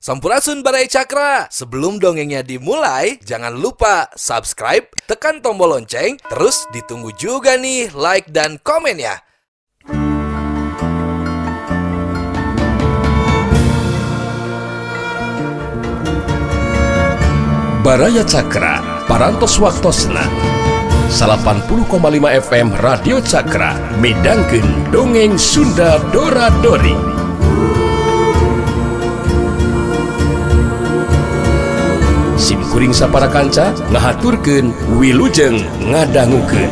Sampurasun Baraya Cakra. Sebelum dongengnya dimulai, jangan lupa subscribe, tekan tombol lonceng, terus ditunggu juga nih like dan komennya. Baraya Cakra, Parantos Waktosna 80,5 FM Radio Cakra midangkeun dongeng Sunda Dora Dori. Sim kuring sapara kanca ngahaturkeun wilujeng ngadangukeun.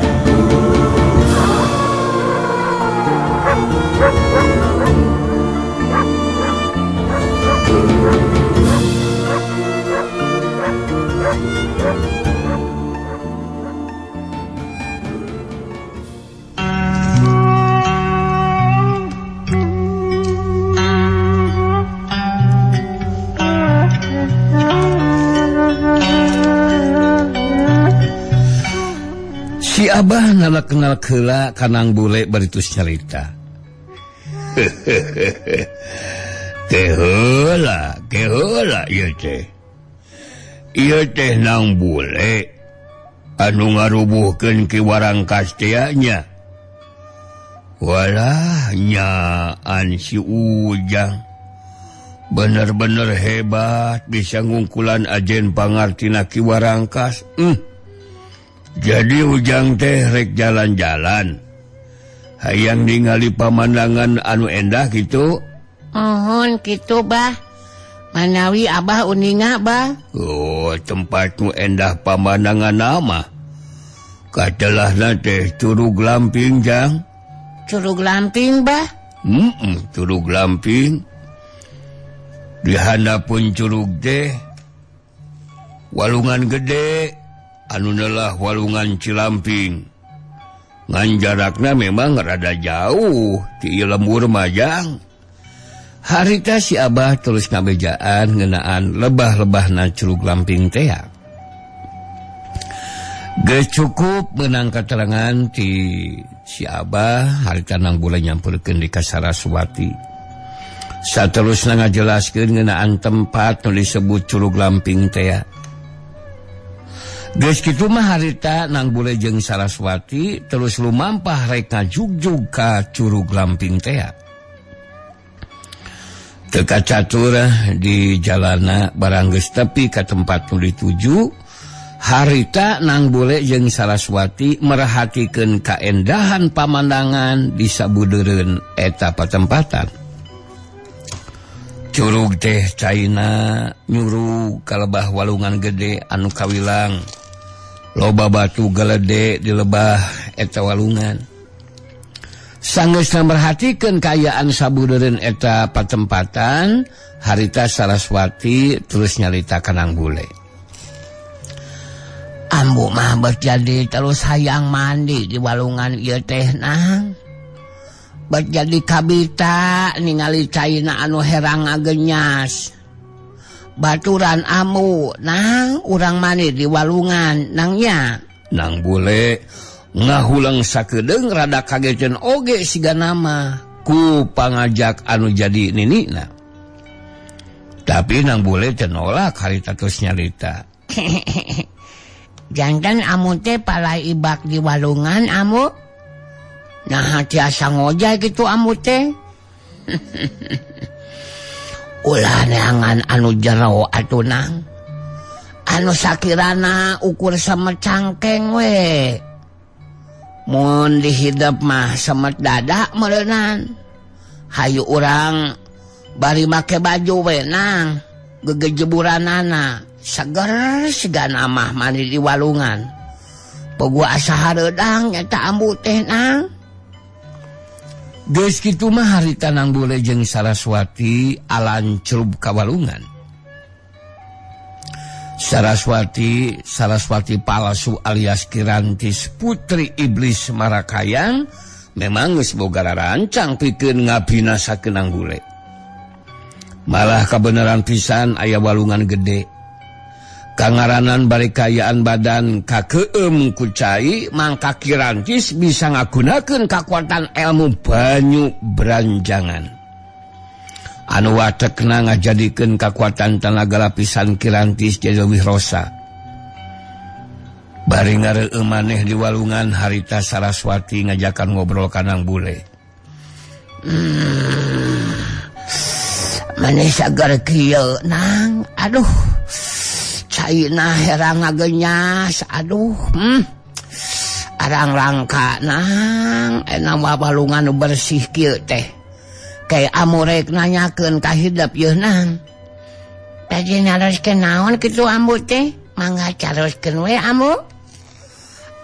Si Abah nala kenal kela kanang bule baritus carita. Keheula, keheula ieu teh. Ieu teh nang bule anu ngarubuhkeun Ki Warangkas teh nya. Walah nyaan si Ujang. Bener-bener hebat bisa ngungkulan ajen pangartina Ki Warangkas. Jadi Ujang teh rek jalan-jalan. Hayang ningali pamandangan anu endah gitu. Mohon gitu bah. Manawi abah uninga bah. Oh, tempat nu endah pamandangan nama. Katelahna teh Curug Lamping jang. Curug Lamping bah? Curug Lamping. Di handapun curug teh walungan gede. Anu nelah walungan Cilamping. Ngan jarakna memang rada jauh ti lembur majang. Harita si Abah terus ngabejaan ngeunaan lebah-lebahna Curug Lamping teh. Geus cukup meunang katerangan ti si Abah harita nang bule nyampurkeun di ka Saraswati. Saterusna ngajelaskeun ngeunaan tempat nu disebut Curug Lamping teh. Geus kitu mah harita nang bule jeung Saraswati terus lumampah rek ngajugjug ka Curug Lamping teh. Teu kacatur di jalana barang geus tepi ka tempat nu dituju, harita nang bule jeung Saraswati merhatikeun kaendahan pamandangan di sabudeureun eta patempatan. Curug teh caina nyurug ka lebah walungan gede anu kawilang. Loba batu gelede di lebah eta walungan. Sanggeusna merhatikeun kaayaan sabudeureun eta patempatan, harita Saraswati terus nyarita ka nang bule. Ambu mah berjadi terus hayang mandi di walungan ieu teh nang. Berjadi kabita ningali caina anu herang ngagenyas. Baturan amu nang urang mandi di walungan nangnya. Nang bule ngahulang sakedeung rada kageteun oge siga nama ku pangajak anu jadi ninina. Tapi nang bule teu nolak harita terus nyarita. Jantan amu teh palai ibak di walungan amu. Nah tiasa ngojay gitu amu teh. Ulah neangan anu jero atuh nang. Anu sakirana ukur semet cangkeng we. Mun dihidep mah semet dada meureunan. Hayu urang bari make baju we nang. Gegejeburanana seger sigana mah mandi di walungan. Pogo asa hareudang nyata ambu teh nang. Geus kitu mah harita nang bule jeung Saraswati alancrub ka walungan. Saraswati, Saraswati palsu alias Kirantis putri iblis Marakayang memang geus boga rancang pikeun ngabinasakeun nang bule. Malah kabeneran pisan aya walungan gede. Kangaranan bari kayaan badan kakeum ku cai mangka Kirantis bisa ngagunakeun kakuatan ilmu banyu branjangan. Anu watekna ngajadikeun kakuatan tanaga lapisan Kirantis jadi leuwih rosa. Bari ngareueum maneh di walungan harita Saraswati ngajakan ngobrol ka Nang Bule. Maneh sagar kieu Nang, aduh. Caina herang ngagenyas, aduh. Arang langka Nang, enak walungan nu bersih kieu teh. Kayak amurek nanyakeun ka hidep yeuh Nang. Tadi naroskeun naon kitu ambu teh? Mangga caroskeun we ambu.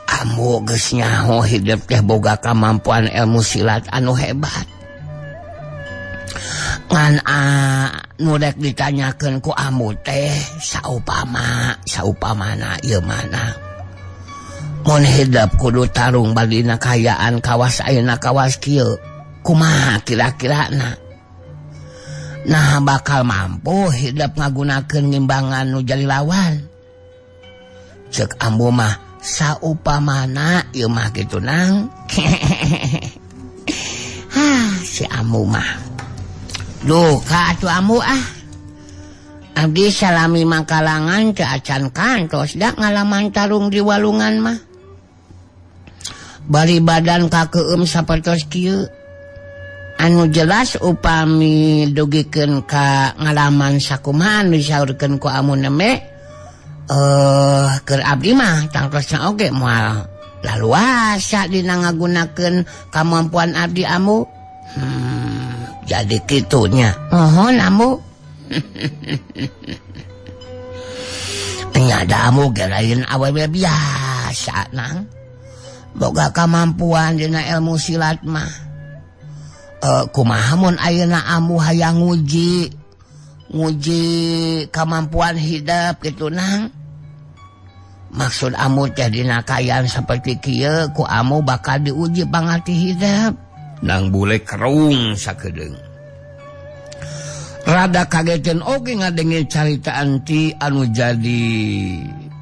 Ambu geus nyaho hidep teh boga kamampuan ilmu silat anu hebat. Ngan nu rek ditanyakeun ku ambu teh saupama saupamana ieu mana. Mun hidep kudu tarung badina kayaan kawas ayeuna kawas kieu. Kumaha kira-kirana? Nah bakal mampu hidep ngagunakeun ngimbangan nu jadi lawan. Cek ambu mah saupamana ieu mah kitu Nang. Hah, si ambu mah. Duka atuh ambu ah. Abdi salami makalangan teu acan kantos da ngalaman tarung di walungan mah. Bari badan kakeum sapertos kieu. Anu jelas upami dugikeun ka ngalaman sakumaha anu disaurkeun ku amu neme keur abdi mah tangtosna oge moal laluasa dina ngagunakeun kamampuan abdi amu. Jadi kitunya. Mohon amu. Nya da amu ge lain awewe biasa Nang. Boga kamampuan dina ilmu silat mah. Kumaha mun ayeuna ambu hayang nguji kemampuan hidup gitu Nang. Maksud amu teh dina kaayaan saperti kieu ku amu bakal diuji pangarti hidup. Nang Bule kerung sakedeung. Rada kageteun oge ngadenge caritaan ti anu jadi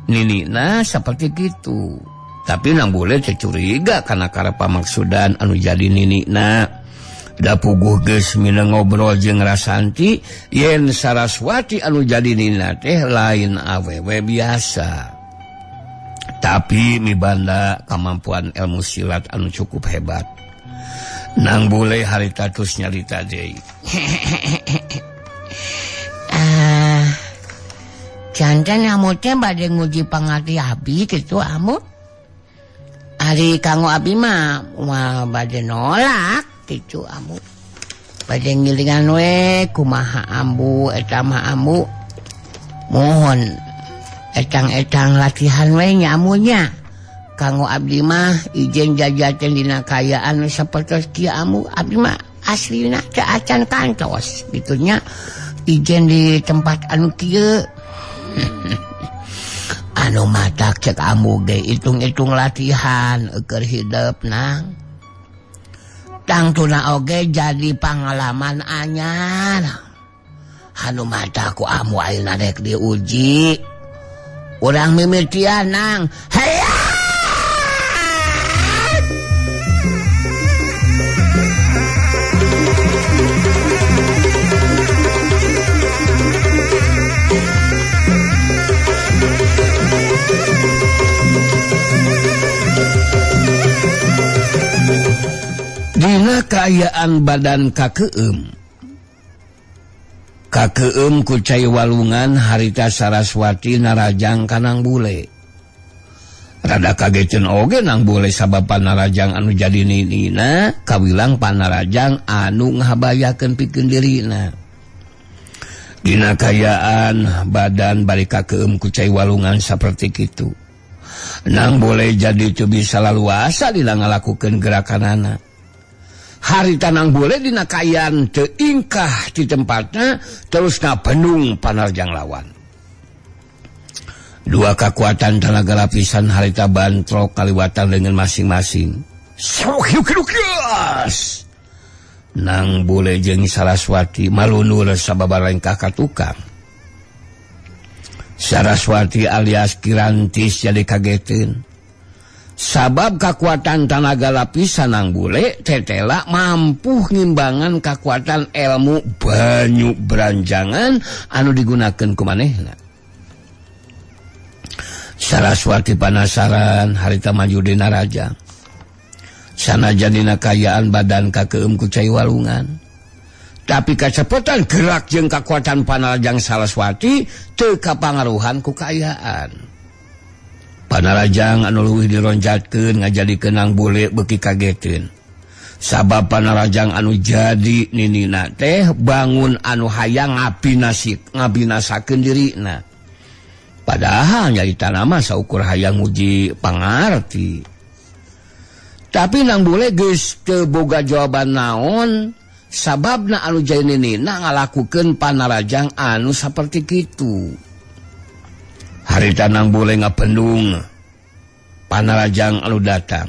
ninina saperti kitu. Tapi Nang Bule teh curiga kana karep pamaksudan anu jadi ninina. Da puguh geus mineng ngobrol jeung Rasanti yen Saraswati anu jadi nina teh lain awewe biasa. Tapi mibanda kemampuan ilmu silat anu cukup hebat. Nang Bule harita terus nyarita deui. Jantan amu teh bade nguji pangarti abi kitu amu. Ari kanggo abi mah moal bade nolak. Kitu ambu. Bade ngilingan we kumaha ambu eta mah ambu. Mohon etang-etang latihan we nya amunya. Kanggo abdi mah ijen jajaten dina kaayaan sapertos kieu ambu abdi mah aslina teu acan kantos kitu nya ijen di tempat anu kieu. Anu matak cek ambu ge hitung-hitung latihan keur hidep Nang. Tangtuna oge jadi pengalaman anyar. Anu mata ku amu ayeuna rek diuji. Urang mimitian Nang. Hayat! Dina kaayaan badan kakeum. Kakeum ku cai walungan harita Saraswati narajang ka Nang Bule. Rada kageteun oge Nang Bule sabab panarajang anu jadi ninina kawilang panarajang anu ngahabayakeun pikeun dirina. Dina kaayaan badan bari kakeum ku cai walungan saperti kitu. Nang Bule jadi teu bisa laluasa dina ngalakukeun gerakanana. Harita Nang Bule dina kaayaan teu ingkah di tempatna terus ngabenung panarjang lawan. Dua kekuatan tenaga lapisan harita bantrok kaliwatan dengan masing-masing. Nang Bule jeung Saraswati malunur sababa lengkah ka tukang. Saraswati alias Kirantis jadi kageteun. Sabab kakuatan tanaga lapisan nang bule tetela mampu ngimbangan kakuatan ilmu banyu beranjangan anu digunakeun ku manehna. Saraswati panasaran harita maju dina rajang. Sanajan dina kaayaan badan kakeum ku cai walungan. Tapi kacepetan gerak jeung kakuatan panarajang Saraswati teu kapangaruhan ku kaayaan. Panarajang anu leuwih dironjatkeun ngajadikeun nang bule beuki kageteun. Sabab panarajang anu jadi ninina teh bangun anu hayang ngabinasakeun dirina. Padahal nyaritana mah saukur hayang nguji pangarti. Tapi nang bule geus teu boga jawaban naon sababna anu jadi ninina ngalakukeun panarajang anu saperti kitu. Harita nang bule ngapendung panarajang anu datang.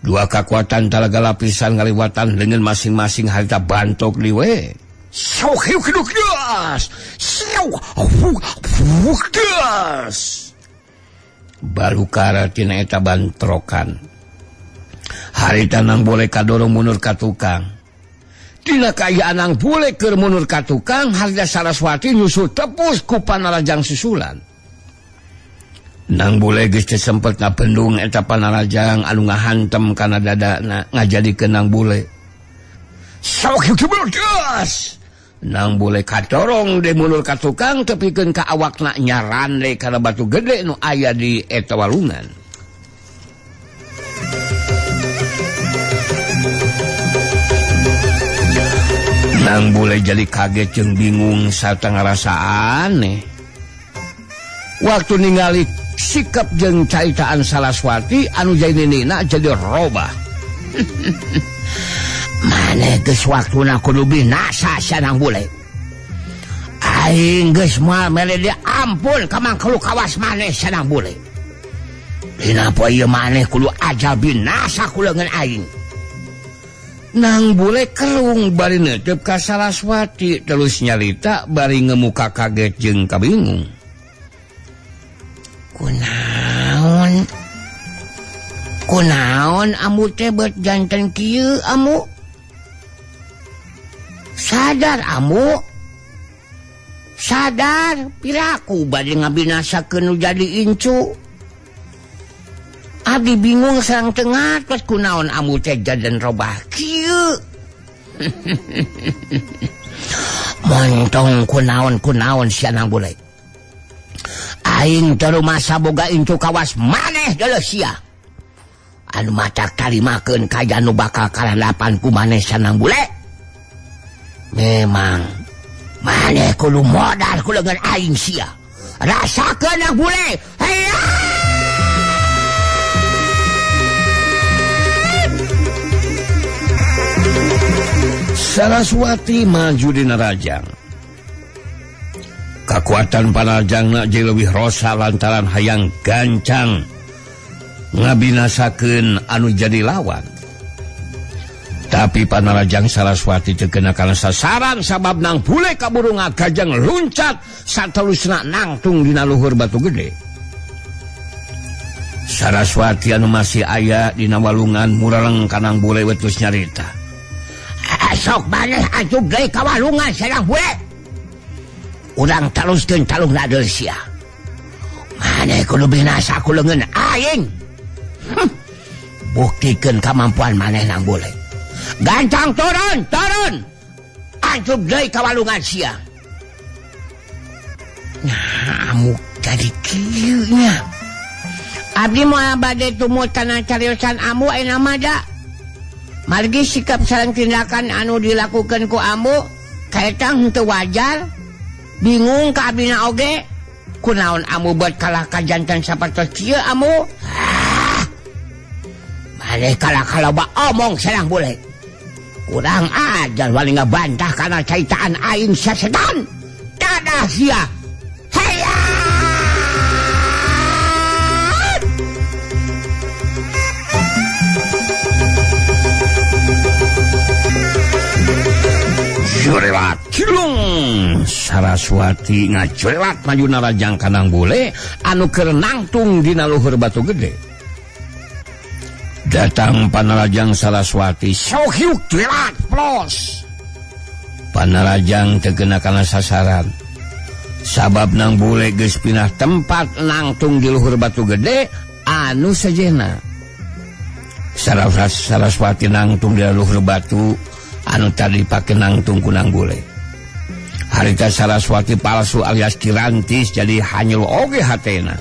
Dua kakuatan talaga lapisan ngaliwatan dengan masing-masing harita bantok liwe. Baru tina eta bantrokan. Harita nang bule kadorong mundur ka tukang. Dina kaayaan nang bule keur mundur ka tukang, harita Saraswati nyusul tepus ku panarajang susulan. Nang bule geus teu sempet ngapendung eta panarajang anu ngahantem kana dadana ngajadikeun nang bule. Sok geus. Nang bule kadorong de mundur ka tukang tepikeun ka awakna nyarande kana batu gede nu aya di eta walungan. Nang bule jadi kaget jeung bingung sarta ngarasa aneh. Waktu ningali sikap jeung caitaan Saraswati anu jadi ninina jadi robah. Maneh geus waktuna kudu binasa sia nang bule. Aing geus moal mere dia ampun ka mangkelu kawas maneh sia nang bule. Dina poe ieu maneh kudu ajal binasa ku leungeun aing. Nang bule kerung bari neuteub ka Saraswati terus nyarita bari ngemuka kaget jeung kabingung. Kunaon kunaon amu teh beut janten kieu amu? Sadar amu? Sadar piraku bade ngabinasakeun nu jadi incu. Abdi bingung sareng teu ngartos kunaon amu teh jaden robah kieu. Montong kunaon kunaon sia nang bule. Aing teu masa boga incu kawas maneh deuleuh sia. Anu matak tarimakeun kaya nu bakal kalandapan ku maneh sanang bule. Memang maneh kudu modal ku leungeun aing sia. Rasakeun nang bule. Heya! Saraswati maju dina rajang. Kakuatan panarajangna jadi leuwih rosa lantaran hayang gancang ngabinasakeun anu jadi lawan. Tapi panarajang Saraswati teu kena kana sasaran sabab nang bule kaburu ngagajeng luncat satelusna nangtung dina luhur batu gede. Saraswati anu masih aya dina walungan mureleng ka nang bule wetus nyarita. Sok maneh asup deui ka walungan sareng bule. Urang teruskeun talungna deui sia. Maneh kudu binasa ku leungeun aing. Buktikeun kamampuan maneh nang bule. Gancang turun, turun. Asup deui ka walungan sia. Nah, amu jadi kieu nya. Abdi moal bade tumut kana cariosan amu ayeuna mah da. Margi sikap sareng tindakan anu dilakukeun ku amu kaetang henteu wajar. Bingung ka abdina oge. Kunaon amu buat kalah ka jantan sapertos kieu amu? Ah. Maneh kalah kaloba omong sareng bule. Kurang ajar wali ngabantah kana caitaan aing sasetan. Dadah sia. Heya! Jurelat cilung Saraswati ngajurelat maju narajang kanang bule anu keur nangtung dina luhur batu gede. Datang Panarajang Saraswati sohyuk jelat plos. Panarajang teu kena kana sasaran. Sabab nang bule geus pindah tempat nangtung di luhur batu gede anu sejenna. Saraswati nangtung di luhur batu anu tadi pake nangtung ku nang bule. Harita Saraswati palsu alias Kirantis jadi hanyul oge hatena.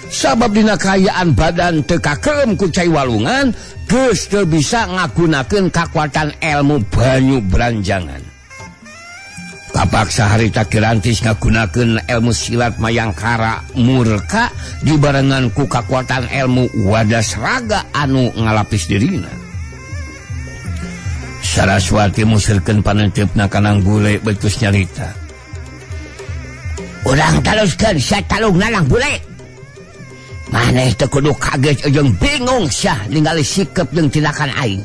Sabab dina kaayaan badan teu kakeum ku cai walungan geus teu bisa ngagunakeun kakuatan ilmu banyu branjangan. Kapaksa harita Kirantis ngagunakeun ilmu silat Mayangkara murka dibarengan ku kakuatan ilmu wadas raga anu ngalapis dirina. Saraswati musirkeun panenteupna ka nang bule beutus nyarita. Urang teruskeun sia talungna nang bule. Maneh teu kudu kaget jeung bingung sia ningali sikep jeung tindakan aing.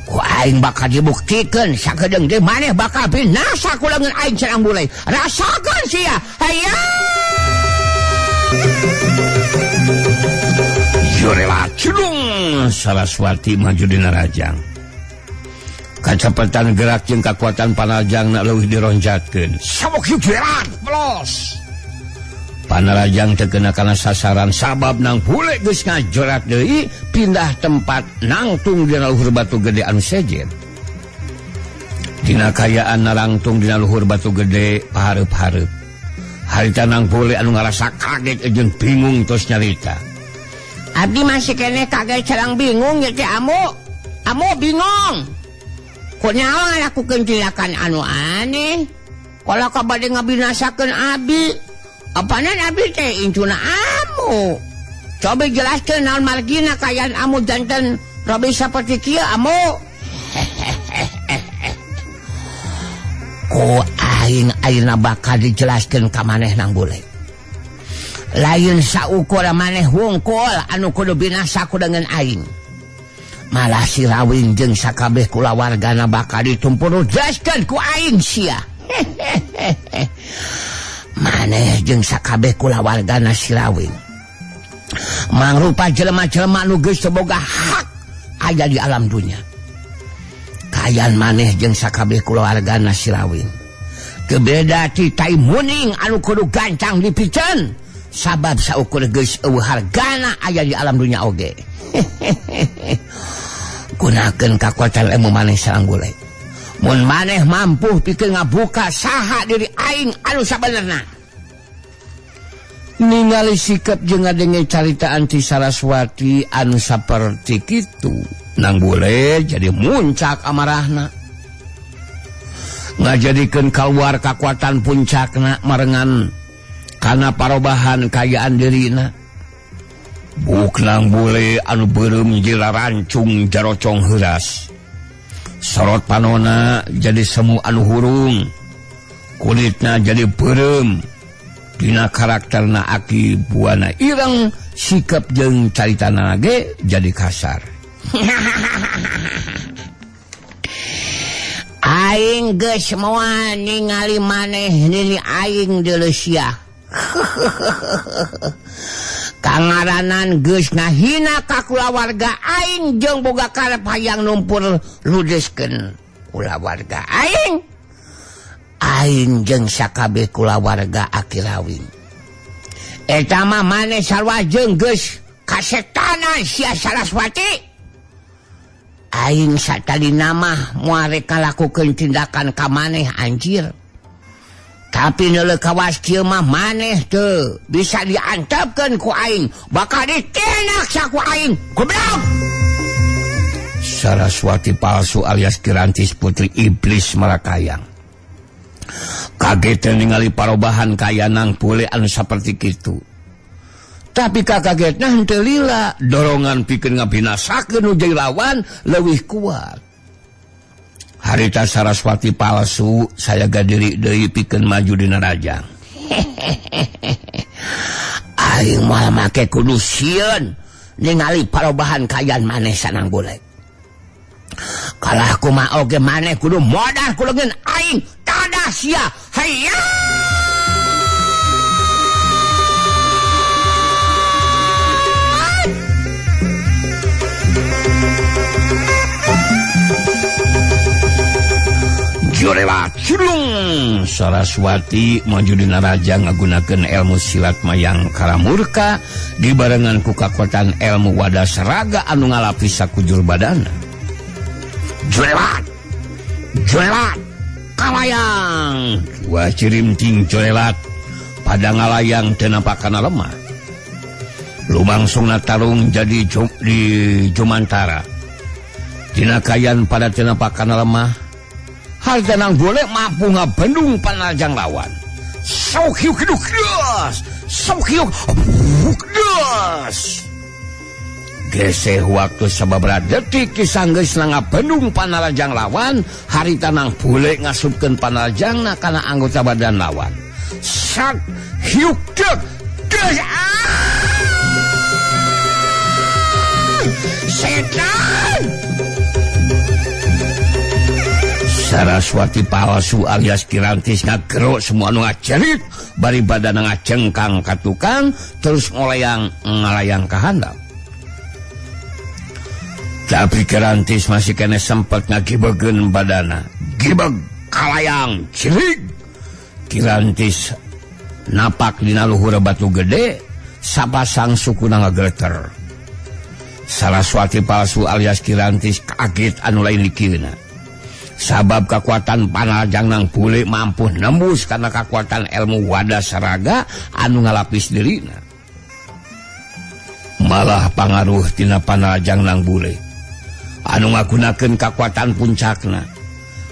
Ku aing bakal dibuktikeun sakedeung deui maneh bakal binasa ku leungeun aing cenah bule. Rasakeun sia. Hayya. Jurela cudung Saraswati maju dina rajang. Kacepetan gerak jeung kakuatan panarajangna leuwih dironjatkeun. Sabok jujuran pelos. Panarajang teu kena kana sasaran sabab nang bule geus ngajorat deui pindah tempat nangtung dina luhur batu gede anu sejen. Dina kayaan narangtung dina luhur batu gede pahareup-hareup. Harita nang bule anu ngarasa kaget jeung bingung tos nyarita. Abdi masih keneh kaget sareng bingung ye teh amu. Amu bingung. Kunaon ngalakukeun tindakan anu aneh? Kalau ka bade ngabinasakeun abi. Apanan abi teh incuna amu. Coba jelaskeun naon margina kaayaan amu janten robi saperti kieu amu. Ku aing ayeuna bakal dijelaskeun ka maneh nang bule. Lain saukur maneh wungkul anu kudu binasa ku dengan aing. Malah si Rawing jeung sakabeh kulawargana bakal ditumpurudaskeun ku aing sia. Maneh jeung sakabeh kulawargana si Rawing mangrupa jelema-jelema nu geus teu boga hak aya di alam dunya. Kaayaan maneh jeung sakabeh kulawargana si Rawing teu beda ti tai muning anu kudu gancang dipiceun sabab saukur geus eueuh hargana aya di alam dunya oge. Gunakeun kakuatan ilmu maneh sareng bule. Mun maneh mampu pikeun ngabuka saha diri aing anu sabenerna. Ningali sikap jeung ngadenge caritaan ti Saraswati anu saperti kitu, nang bule jadi muncak amarahna. Ngajadikeun kaluar kakuatan puncakna marengan kana parobahan kaayaan dirina. Buk nang bule anu beureum jilarancung jarocong heuras. Sorot panona jadi semu anu hurung. Kulitna jadi beureum. Dina karakterna aki buana ireng, sikap jeung caritana ge jadi kasar. Aing geus moal ningali maneh nini aing deuleu sia. Kangaranan geus ngahina ka kulawarga aing jeung boga karep hayang numpur ludeskeun kulawarga aing. Aing jeung sakabeh kulawarga Aki Rawing. Eta mah maneh sarua jeung geus kasetanan sia Saraswati. Aing satadina mah moal rek ngalakukeun tindakan ka maneh anjir. Tapi neuleuh kawas kieu mah maneh teu bisa diantepkeun ku aing, bakal ditindak saku aing. Goblok. Saraswati palsu alias Kirantis putri iblis Marakayang. Kaget ningali parobahan kayanang bule anu saperti kitu. Tapi kakagetna henteu lila, dorongan pikeun ngabinasakeun nu jadi lawan leuwih kuat. Harita Saraswati palsu saya gadiri deui pikeun maju dina rajang. Aing moal make kudu sieun ningali parobahan kaayaan maneh sanang bule. Kalah kumaha oge maneh kudu modar ku leungeun aing tadah sia. Hayya. Jorelat cilung Saraswati maju dina raja ngagunakeun ilmu silat mayang karamurka dibarengan ku kakuatan ilmu wadas raga anu ngalapis sakujur badana. Jorelat jorelat kalayang dua cirimting jorelat pada ngalayang teu napakana lemah. Lumangsungna tarung jadi di Jumantara. Dina kayan pada teu napakana lemah. Harta nang boleh mampu ngabendung panarjang lawan. Sok hiuk das, sok hiuk das. Geseh waktu sababaraha detik kisah geus ngabendung panarjang lawan, harita nang boleh ngasupkeun panarjangna kana anggota badan lawan. Sak hiuk dek des. Setan. Saraswati palsu alias Kirantis ngagerok semua anu ngacerit bari badana ngacengkang ka tukang terus ngolayang ngalayang ka handap. Tapi Kirantis masih kene sempet ngagibegeun badana. Gibeg kalayang cilik. Kirantis napak dina luhur batu gede sapasang sukuna ngageleter. Saraswati palsu alias Kirantis kaget anu lain dikieuna. Sabab kekuatan panarjang nang bule mampu nembus karena kekuatan ilmu wadas raga anu ngalapis dirina. Malah pangaruh tina panarjang nang bule anu ngagunakeun kekuatan puncakna.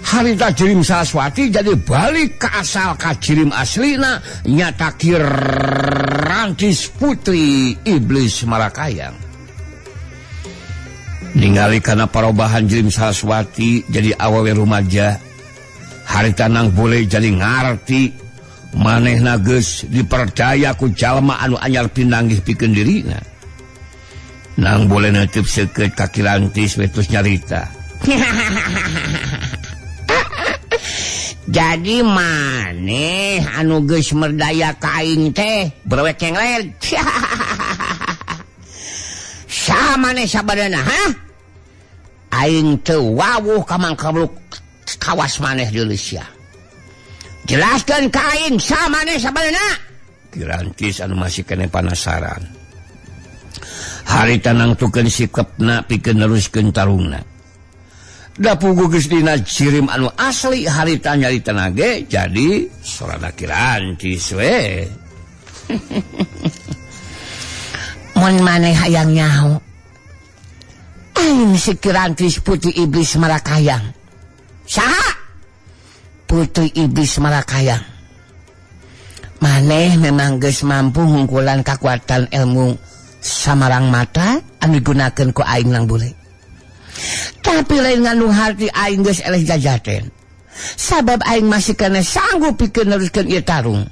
Harita jirim Saraswati jadi balik ke asal ka jirim aslina nyata Kirantis putri iblis Marakayang. Ningali karena perubahan jirim Saraswati jadi awewe rumaja, harita nang boleh jadi ngarti manehna geus dipercaya ku jalma anu anyar pinanggih pikeun dirina. Nang boleh neuteub seukeut ka Kirantis we terus nyarita. Jadi maneh anu geus merdaya ka aing teh berwek cengler. Saha maneh sabadana, ha? Aing teu wawuh ka mangkabluk kawas maneh deuleu sia. Jelaskeun ka aing saha maneh sabadana? Kirantis anu masih kene panasaran. Harita nangtukeun sikepna pikeun neruskeun tarungna. Da puguh geus dina jirim anu asli harita nyaritana ge jadi sorana Kirantis we. Mun maneh hayang nyaho aing si Kirantis putri iblis Marakayang. Saha? Putri iblis Marakayang. Maneh memang geus mampu ngungkulan kakuatan ilmu samarang mata anu digunakeun ku aing nang bule. Tapi lain ngandung harti aing geus eleh jajaten. Sabab aing masih kena sanggup pikeun neruskeun ieu tarung.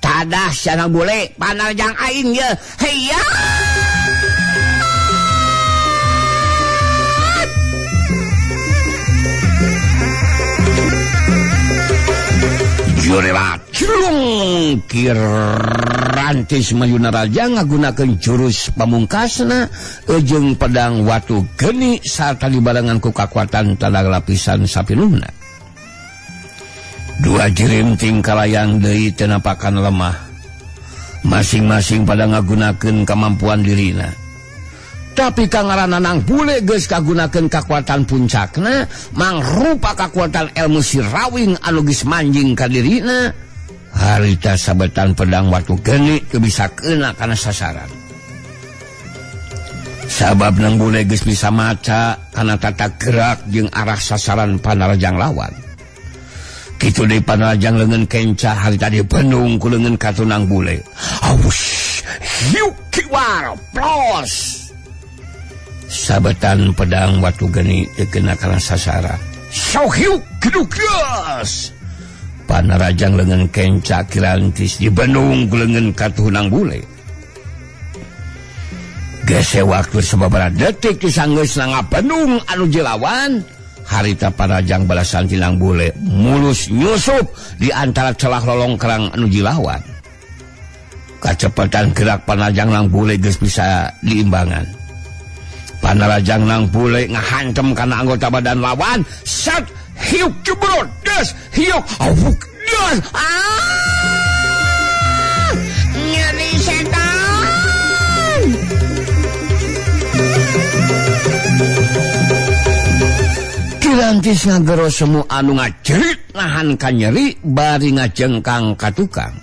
Tadah sia nang bule panarjang aing ye. Heya. Jurelat cilung Kirantis Mayuna Raja ngagunakeun jurus pamungkasna jeung pedang watu geni sarta dibarengan ku kakuatan tanda lapisan sapinuhna. Dua jirim tingkalayang deui teu napakan lemah. Masing-masing pada ngagunakeun kamampuan dirina. Tapi kangaranna nang bule geus kagunakeun kakuatan puncakna, mangrupa kakuatan ilmu sirawing anu geus manjing ka dirina. Harita sabetan pedang watu geni teu bisa keuna kana sasaran. Sabab nang bule geus bisa maca kana tata gerak jeung arah sasaran panarjang lawan. Kitu deui panarjang leungeun kenca harita dibendung ku leungeun katunang bule. Awus, hiuk kiwar, plos. Sabetan pedang watu geni teu kena kana sasaran. Sok hiuk gedugas. Panarajang leungeun kenca Kirantis dibendung ku leungeun katunang bule. Gese waktu sababaraha detik disanggeus ngabendung anu jilawan. Harita panarjang balasan tinang bule mulus nyusup di antara celah lolongkrang anu jilawan. Kacepetan gerak panarjang nang bule geus bisa diimbangan. Panarjang nang bule ngahantem kana anggota badan lawan. Set Hiuk jebrot das hiuk awuk das. Ah! Nyeri setan. Kirantis ngagero semu anu ngajerit nahan kanyeri bari ngajengkang ka tukang.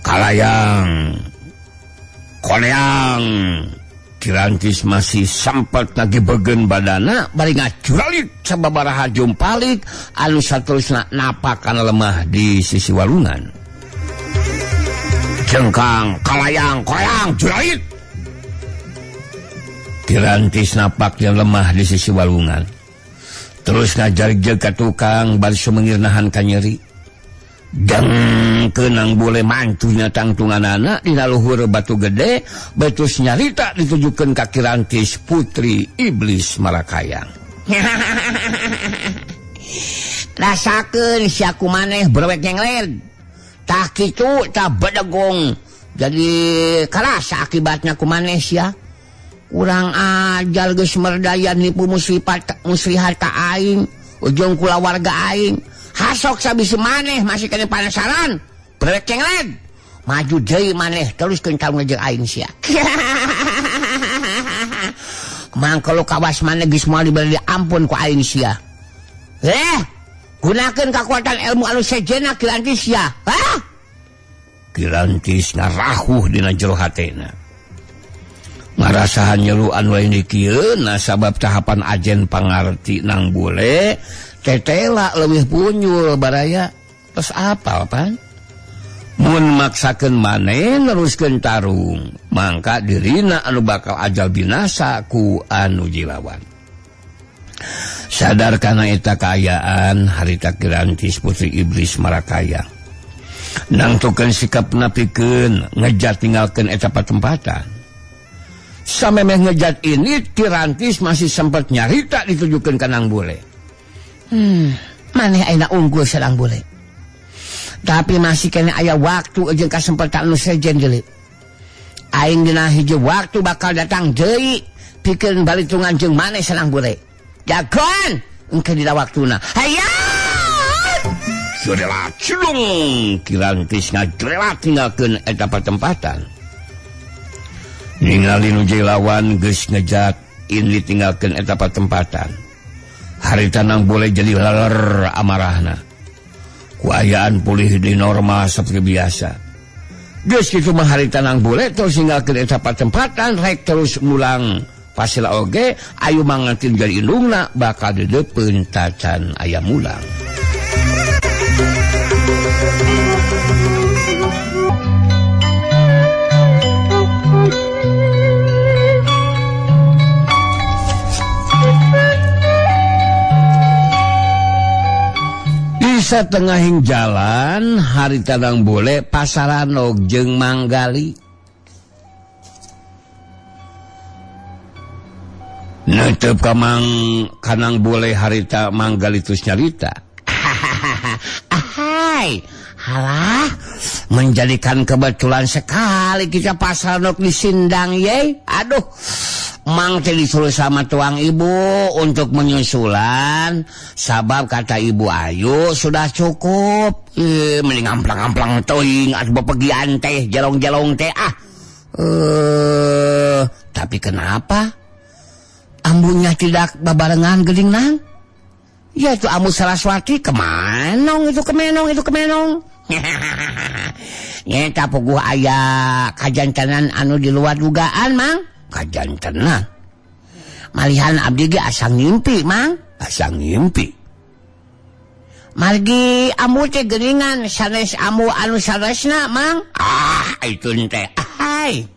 Kalayang koleang Kirantis masih sempat ngagibegen badana bari ngajuralit sababaraha jumpalik anu saterusna napakan lemah di sisi walungan. Jengkang kalayang koleang juralit. Kirantis napaknya lemah di sisi walungan. Terus ngajarjeg ka tukang bari sumengir nahan kanyeri. Deng kenang boleh mancunya tangtunganana dina luhur batu gede betus nyarita ditujukeun ka Kirantis putri iblis Marakayang. Rasakeun sia ku maneh brewek nyengler. Tah kitu tah bedegong. Jadi karasa akibatnya ku maneh sia. Urang ajal geus merdaya nipu muslihat muslihat ka aing, ujung kulawarga aing. Hasok sabisi maneh masih kena panasaran. Brewek cenglet. Maju deui maneh teruskeun ka jeung aing sia. Mang kalau kawas maneh geus moal diberi ampun ku aing sia. Gunakeun kakuatan ilmu anu sejenna Kirantis sia. Hah? Kirantis ngarahuh dina jero hatena. Ngarasahan nyelu anu lain dikieu na sabab tahapan ajen pangarti nang bule tetela leuwih punyul baraya tos apal pan mun maksakeun maneh neruskeun tarung mangka dirina anu bakal ajal binasa ku anu jilawan. Sadar kana eta kaayaan harita Kirantis putri iblis Marakayang nangtukeun sikapna pikeun ngejar tinggalkeun eta patempatan. Samemeh ngejat ini Kirantis masih sempat nyarita ditujukeun ka Nang Bule. Maneh ayeuna unggul sareng Bule. Tapi masih kene aya waktu jeung kasempatan nu sejen deui. Aing dina hiji waktu bakal datang deui pikeun balitungan jeung maneh sareng Bule. Jagoan engke dina waktuna. Hayat! Sudah cilung Kirantis ngajrelat tinggalkeun eta patempatan. Ningali nu lawan geus ngejat ini tinggalkeun eta patempatan. Harita Nang Bule jadi leler amarahna. Kuayaan pulih di normal seperti biasa. Geus kitu mah harita Nang Bule terus tinggalkeun eta patempatan rek terus mulang pasila oge ayu mangantin jadi indungna bakal dedeupeun tacan aya mulang. Satengahing jalan harita Nang Bule pasaranog jeung Manggali. Netep ka Mang kanang Bule harita Manggali terus nyarita. Ahai, halah menjadikan kebetulan sekali kita pasaranog di Sindang ye. Aduh. Mang teh disuruh sama tuang ibu untuk menyusulan sabab kata ibu Ayu sudah cukup. Mending amplang-amplang teuing atuh bepergian teh jelong-jelong teh ah. Tapi kenapa ambunya tidak babarengan geuning Nang? Ya itu ambu Saraswati kemanong itu kemenong itu kemenong. Nyeta puguh aya kajantanan anu di luar dugaan Mang. Kajantenan malihan abdi ge asa ngimpi Mang, asa ngimpi. Margi ambu teh geuningan sanes ambu anu sanesna Mang. Ah itu teh ahai.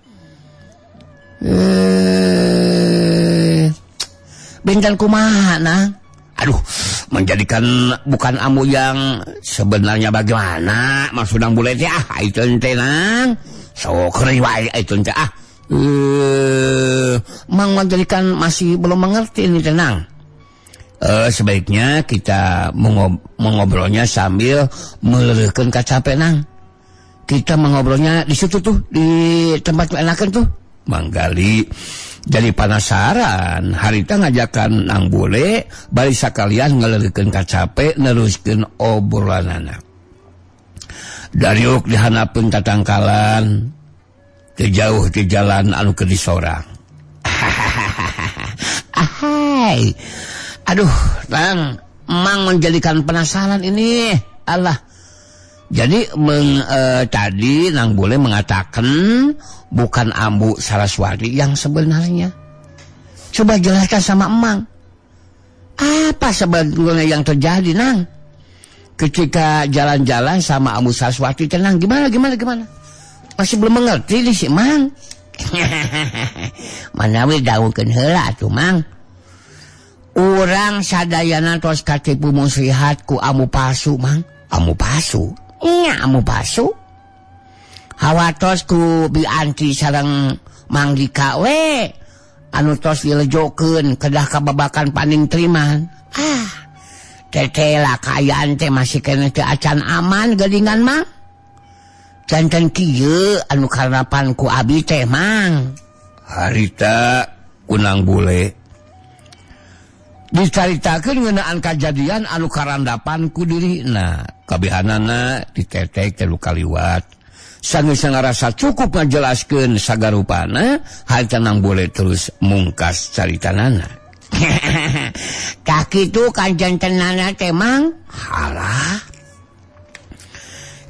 Benten kumaha Nang? Aduh, menjadikan bukan ambu yang sebenarnya bagaimana maksud Nang Bule teh ah itu teh Nang. Sok riway itu teh ah. Mang menjadikan masih belum mengerti ini tenang. Sebaiknya kita mengobrolnya sambil melelehkan kacape Nang. Kita mengobrolnya di situ tuh, di tempat enakan tuh. Manggali jadi panasaran harita ngajakan Nang Bule bari sakalian ngaleukeun kacape neruskeun obrolanana. Dariuk dihanapeun tatangkalan teu jauh ti jalan anu keur disorang. Ahai. Aduh, Tang, Mang menjadikan penasaran ini. Allah. Jadi tadi Nang Bule mengatakan bukan Ambu Saraswati yang sebenarnya. Coba jelaskan sama Emang. Apa sebetulnya yang terjadi, Nang? Ketika jalan-jalan sama Ambu Saraswati, tenang, gimana? Masih belum mengerti nih si Mang. Manawi dawukeun heula atuh, Mang. Urang sadayana tos katipu muslihat ku ambu palsu, Mang. Ambu palsu? Nya ambu palsu. Hawatos ku Bianti sareng Mang Dika we anu tos dilejokeun kedah kababakan paning triman. Ah, teteh lah kaayaan teh masih keneh teu acan aman geuningan, Mang. Janten kieu anu karapan ku abi teh, Mang. Harita kunang Bule dicaritakeun ngeunaan kajadian anu karandapan ku dirina. Kabehanana ditetek telu kaliwat. Sanggeus ngarasa cukup ngajelaskeun sagarupana, harita Nang Bule terus mungkas caritanana. Tah kitu kanjantenana teh, Mang. Halah.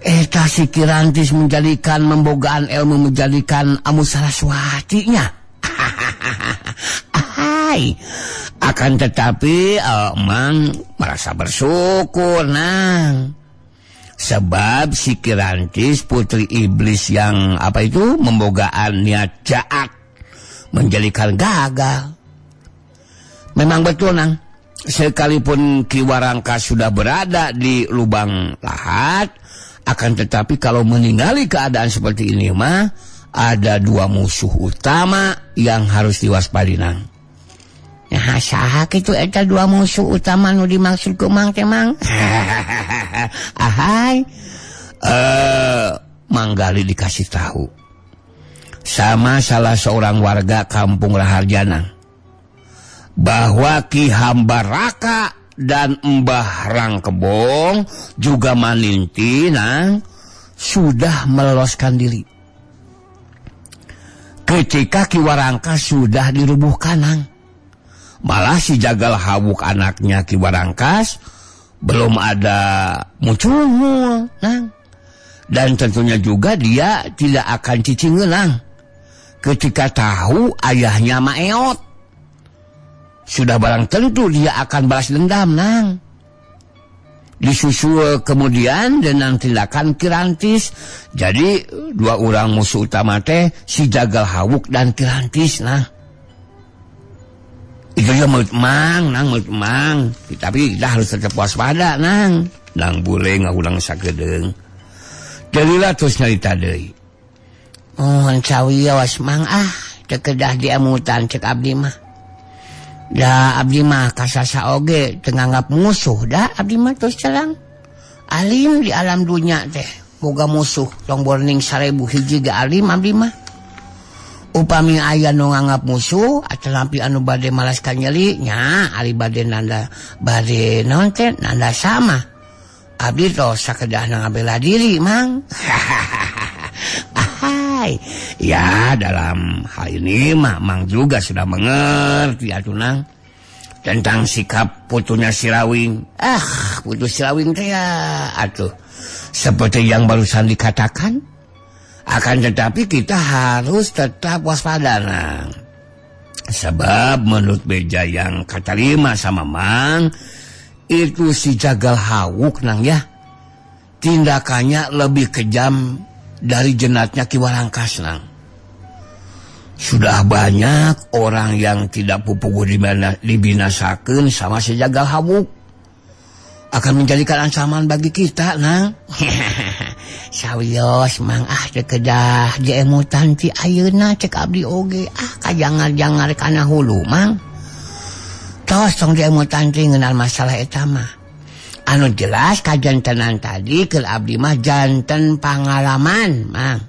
Eta si Kirantis menjadikan membogaan ilmu menjadikan Ambu Saraswati-nya. Ahai. Akan tetapi Mang merasa bersyukur, Nang. Sebab si Kirantis putri iblis yang apa itu membogaan niat jahat menjadikan gagal. Memang betul, Nang. Sekalipun Ki Warangka sudah berada di lubang lahat, akan tetapi kalau meninggali keadaan seperti ini mah ada dua musuh utama yang harus diwaspadai, Nang. Nah, saha kitu eta dua musuh utama nu dimaksud ku Mang teh, Mang? Ahai. Manggali dikasih tahu sama salah seorang warga kampung Raharjana bahwa Ki Hambaraka dan Mbah Rangkebong juga Maninti, Nang, sudah meloloskan diri. Ketika Ki Warangka sudah dirubuhkan, Nang. Malah si Jagal Hawuk anaknya Ki Warangkas belum ada muncul, Nang. Dan tentunya juga dia tidak akan cicing, Nang. Ketika tahu ayahnya Maeot, sudah barang tentu dia akan balas dendam, Nang. Disusul kemudian dengan tindakan Kirantis. Jadi dua orang musuh utama teh si Jagal Hawuk dan Kirantis, Nang. Itu dia menurut Mang, Nang, menurut Mang. Tapi kita harus tetap waspada, Nang. Nang Bule ngahuleng sakedeung. Jadilah terus nyarita deui. Oh, sawios Mang, ah, teu kedah diemutan cek abdi mah. Da abdi mah kasasa oge teu nganggap musuh da abdi mah terus terang. Alim di alam dunya teh boga musuh tong borning 1000 hiji ge alim abdi mah. Upami aya nu nganggap musuh atanapi anu bade malas kanyeli nya ari bade nanda bade naon teh nanda sama. Abdi tos sakedahna ngabela diri, Mang. Ahai. Ya dalam hal ini mah Mang juga sudah mengerti atuh, Nang, tentang sikap putunya Sirawing. Ah, putu Sirawing teh ya atuh. Seperti yang barusan dikatakan. Akan tetapi kita harus tetap waspada, Nang. Sebab menurut beja yang katarima sama Mang, itu si Jagal Hawuk, Nang, ya, tindakannya lebih kejam dari jenatnya Ki Warangkas, Nang. Sudah banyak orang yang tidak pupuguh dibinasakan sama si Jagal Hawuk. Akan menjadikan ancaman bagi kita, Nang. Sawios Mang, ah teu kedah diemutan ti ayeuna cek abdi oge, ah kajangar-jangar kana hulu, Mang. Tos tong diemutan ti ngeunaan masalah eta mah. Anu jelas kajantenan tadi keur abdi mah janten pangalaman, Mang.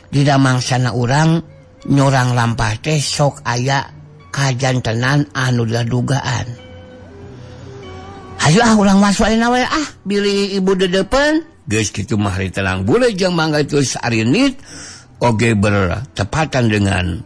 Di damangsana urang Nyorang lampah teh sok aya kajantenan anu dugaan. Hayu ah urang masuk ayeuna we ah bilih ibu dedepen. Geus kitu mah hari tenang bule jeung mangga terus arinit oge bertepatan dengan